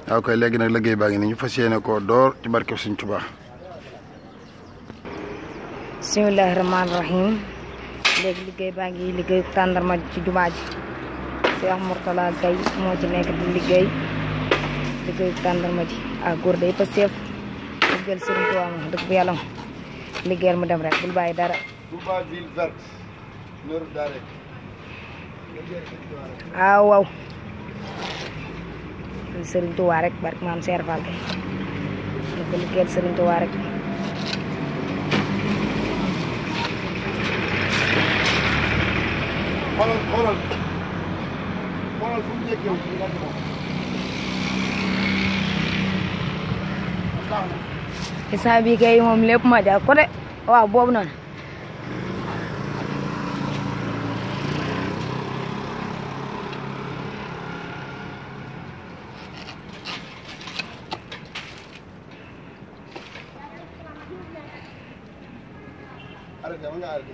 waaw koy léegi nag liggéey baa ngi nii ñu fas yéene koo door ci barke Sëñ Tuubaa. bismillaahi rahmaani rahiim léegi liggéey baa ngi liggéey tàndarma ci jumaa ji Cheikh Mourtala Gaye moo ci nekk di liggéey tàndarma ji góor day pa seef liggéeyal Sëriñ Tuubaa moom dëgg bu yàlla liggéeyal mu dem rek bul bàyyi dara. Touba ville verte Nord Daara. waaw Sëriñ Tuubaa rek barke maam Seer Fall kay ñu ko liggéeyal Sëriñ Tuubaa rek. xoolal fu mu nekkee wu ñu instant bii kay moom lépp ma jaar ko de waaw boobu noonu. arrêté ma nga arrêté